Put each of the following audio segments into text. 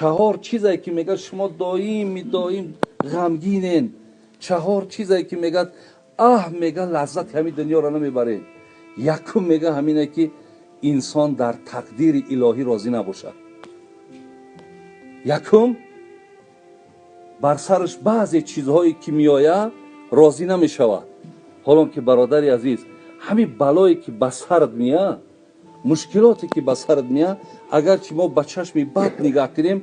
Чаҳор чизе ки мегӯяд, шумо доими доим ғамгинен. Чаҳор чизе ки мегӯяд, аҳ, мега, лаззати ҳамин дунёро намебаред. Якум, мега, ҳамине ки инсон дар тақдири илоҳӣ розӣ набошад. Якум, бар сараш баъзе чизҳое ки меояд, розӣ намешавад. Ҳолон ки, бародари азиз, ҳамин балое ки ба сарат меяд, мушкилоте ки ба сарат меяд, агарчи мо ба чашми бад нигаҳ кунем,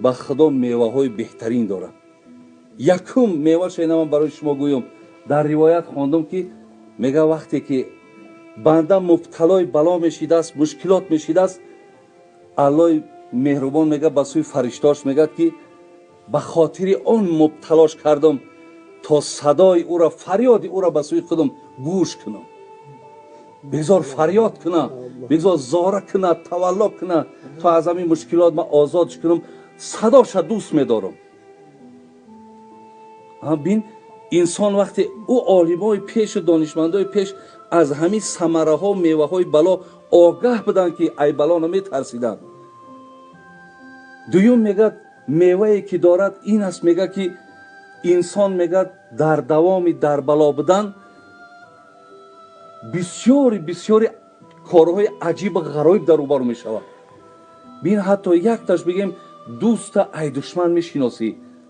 ба Худо меваҳои беҳтарин дорад. Якум меваша ина ман барои шумо гӯям. Дар ривоят хондум, ки мега, вақте ки банда мубталои бало мешидааст, мушкилот мешидааст, Аллои меҳрубон, мега, ба сӯи фариштаош мегӯяд, ки ба хотири он мубталош кардам, то садои ӯро, фарёди ӯро ба сӯи худам гӯш кунам. Бигзор фарёд кунад, бигзор зора кунад, тавалло кунад, то аз ҳамин мушкилот ман озодш кунам. Садоша дӯст медорам. Бин, инсон вақте ӯ олимои пешу донишмандои пеш аз ҳамин самараҳо, меваҳои бало огаҳ буданд, ки ай бало наметарсиданд. Дуюм, мегӯяд, мевае ки дорад, ин аст, мега, ки инсон, мегӯяд, дар давоми дар бало будан бисёри бисёри корҳои аҷибу ғароиб дар рӯбарӯ мешавад. Бин, ҳатто якташ бигем, дӯста ай душман мешиносӣ,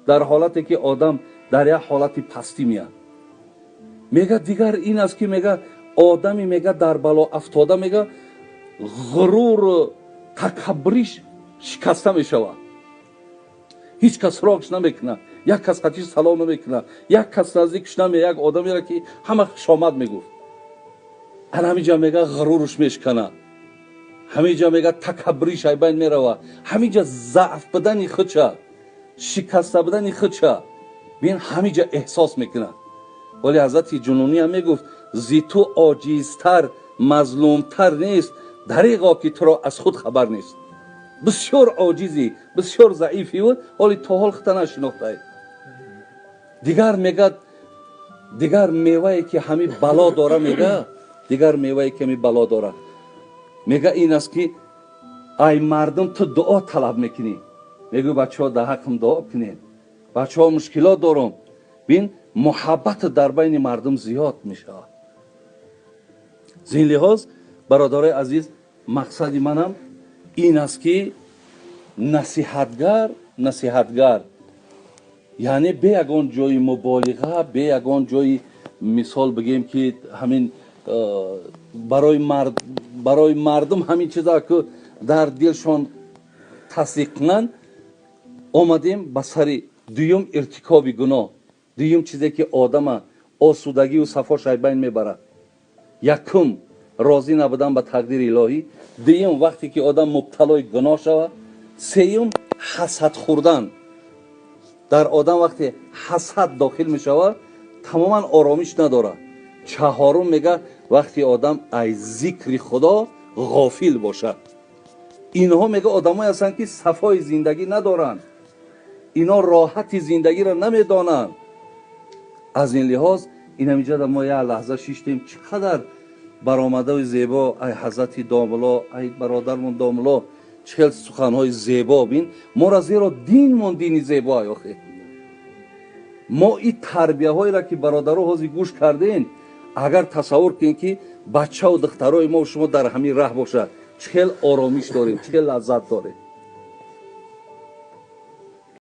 дар ҳолате ки одам дар як ҳолати пастӣ меяд. Мега, дигар ин аст, ки мега, одами, мега, дар бало афтода, мега, ғуруру такаббуриш шикаста мешавад. Ҳеҷ кас суроғш намекунад, як кас қатиш салом намекунад, як кас наздикш наме. Як одамеро ки ҳама хушомад мегуфт, ана ҳаминҷа, мега, ғуруруш мешканад, ҳаминҷа, мега, такаббуриш айбайн меравад, ҳаминҷа заъф будани худша, шикаста будани худша, бин, ҳаминҷа эҳсос мекунад. Вале ҳазрати Ҷунуниям мегуфт: «Зи ту оҷизтар, мазлумтар нест, дареғо ки туро аз худ хабар нест». Бисёр оҷизӣ, бисёр заифӣ буд, ҳоли то ҳол хута нашинохтай. Дигар, мегӯяд, дигар мевае ки ҳамин бало дора, мега, дигар мевае ки ҳамин бало дора, мега, ин аст, ки ай мардум ту дуо талаб мекунӣ. Мегӯй: «Бачаҳо, дар ҳаққам дуо кунед, бачаҳо, мушкилот дорам». Бин, муҳаббат дар байни мардум зиёд мешавад. Зин лиҳоз, бародарои азиз, мақсади манам ин аст, ки насиҳатгар, яъне бе ягон ҷои муболиға, бе ягон ҷои, мисол бигем, ки ҳамин барои мардум ҳамин чиза ки дар дилшон тасдиқ кунанд, омадем ба сари дуюм иртикоби гуноҳ. Дуюм чизе ки одама осудагию сафош айбайн мебарад: якум, розӣ набудан ба тақдири илоҳӣ; дуюм, вақте ки одам мубталои гуноҳ шавад; сеюм, ҳасад хӯрдан. Дар одам вақте ҳасад дохил мешавад, тамоман оромиш надорад. Чаҳорум, мега, вақте одам аз зикри Худо ғофил бошад. Инҳо, мега, одамое ҳастанд, ки сафои зиндагӣ надоранд, ино роҳати зиндагиро намедонанд. Аз ин лиҳоз, инамиҷода мо як лаҳза шиштем, чӣ қадар баромадаи зебо ай ҳазрати домуло, ай бародармон домуло, чӣ хел суханҳои зебо. Бин, мора зеро динмон дини зебо ай. Охе, мо и тарбияҳоеро ки, бародаро, ҳозир гӯш кардем, агар тасаввур кунем, ки бачаву духтарои мо шумо дар ҳамин раҳ бошад, чӣ хел оромиш дорем, чӣ хел лаззат дорем.